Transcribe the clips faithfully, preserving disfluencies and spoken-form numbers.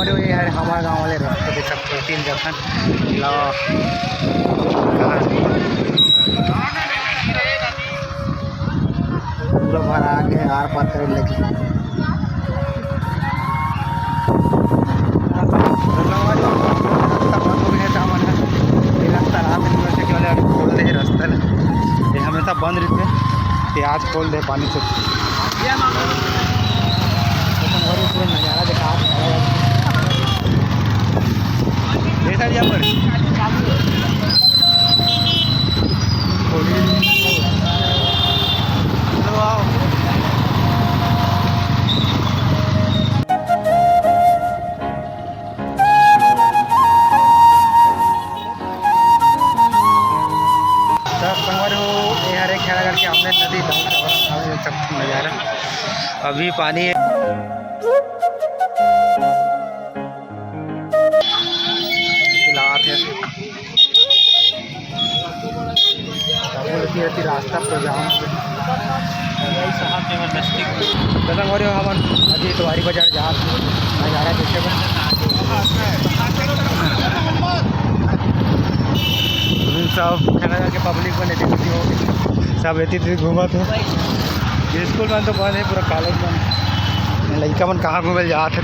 अरे, ये हरे हमर गांव वाले रास्ता देख सकथो, तीन जगह ला पूरा भरा के आर पार करे लगी। रास्ता बंद हो गया था हमारा। ये रास्ता रात में से केवल अभी खोल दे रास्ता ला। ये हमेशा बंद रहते, ये आज खोल दे पानी से। तो संगवारी पूरा नज़ारा दिखा। ये साइड यहाँ पर। तो संगवारी हो, ये हरे खेड़ा करके हमने नदी बहुत नज़ारा अभी पानी है। लात है। बोलती रहती रास्ता पे जाम। तो संगवारी हो, हमन अभी इतवारी बाजार जात हन, नज़ारा देखे बर। सब खेड़ा के पब्लिक मन एती तेती हो, सब एती तेती घूमत हे। स्कूल मन तो बंद हे, पूरा कॉलेज मन। लइका मन कहाँ घूमे जात हे?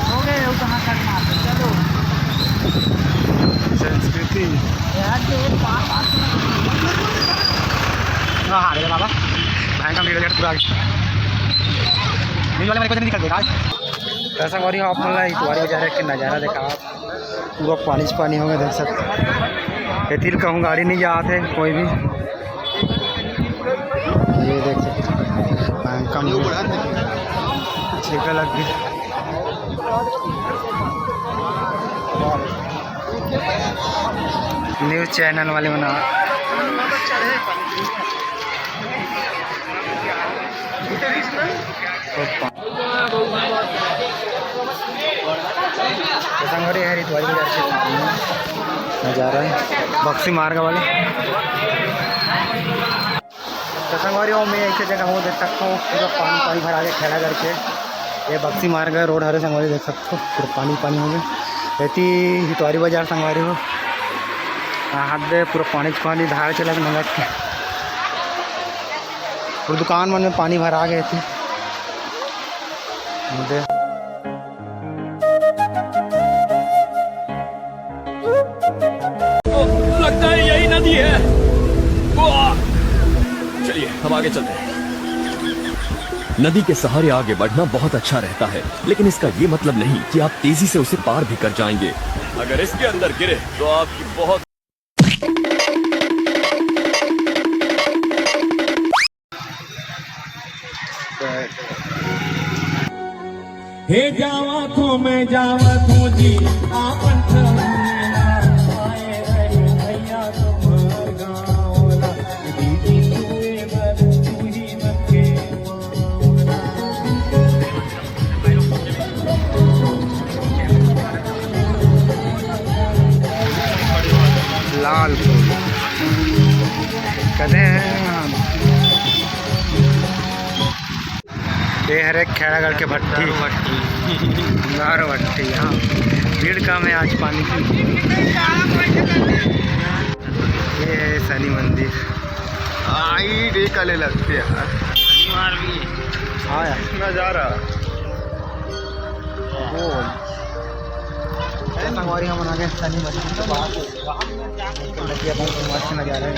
हो गए, वो कहाँ तक मार दे, चलो। संस्कृति। यार, ये पास, पास में। हाँ, हाँ, रे बाबा। भाई का वीडियो पूरा आगे। न्यूज़ वाले मेरे को तो नहीं निकल देगा। तो संगवारी हो, आप मन ला इतवारी बाजार के नज़ारा देखा। पूरा पानी च पानी हो गया, देख सकते। एती ल कहूँ गाड़ी नहीं जात हे कोई भी। ये देख सकते, बैंकम भी ठेका लग गया। न्यूज़ चैनल वाले बना। तो संगवारी, हर इतवारी बाजार से नज़ारा है बक्सी मार्ग वाले। तो संगवारी हो, मैं ऐसे जगह हूँ, देख सकते हो पूरा पानी पानी भरा के खेड़ा करके। ये बक्सी मार्ग है, रोड हरे संगवारी, देख सकते हो पूरा पानी पानी हो गया। एती इतवारी बाजार संगवारी हो, हाँ, हाथ दे पूरा पानी पानी धार चला के नंगत के। और दुकान मन में पानी भरा गए थे। दे। लगता है यही नदी है। वाह! चलिए, हम आगे चलते हैं। नदी के सहारे आगे बढ़ना बहुत अच्छा रहता है, लेकिन इसका ये मतलब नहीं कि आप तेजी से उसे पार भी कर जाएंगे। अगर इसके अंदर गिरे तो आपकी बहुत हे जावा थो मैं जावा थो जी, आपन ठहरेला। आए रहे भैया तुम्हार गाँव ला, दीदी तुए बर तू ही मन के पावला। लाल फूल कदे हैं हम। ये हरे खेड़ागढ़ के भट्टी। दारू भट्टी। दारू भट्टी, हाँ। भीड़ कम है आज पानी की। ये है शनि मंदिर। आई डे काले लगते यार। शनिवार भी। हाँ यार। नज़ारा। वो संगवारी हमन आ गए शनि मंदिर के बाहर। नदिया बहुत मस्त नज़ारा है।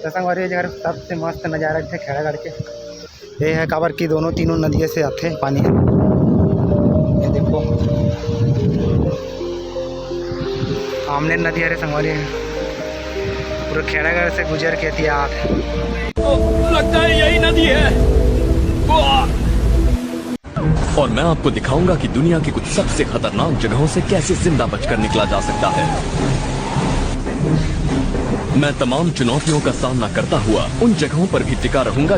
तो संगवारी, ये जगह सबसे मस्त नज़ारा है खेड़ागढ़ के। ये है काबर कि दोनों तीनों नदिया से आथे पानी। ये देखो, आमने नदी हरे संगवारी है, पूरा खेड़ागढ़ से गुजर के एती आत हे। तो लगता है यही नदी है। वाह! और मैं आपको दिखाऊंगा कि दुनिया की कुछ सबसे खतरनाक जगहों से कैसे जिंदा बचकर निकला जा सकता है। मैं तमाम चुनौतियों का सामना करता हुआ उन जगहों पर भी टिका रहूंगा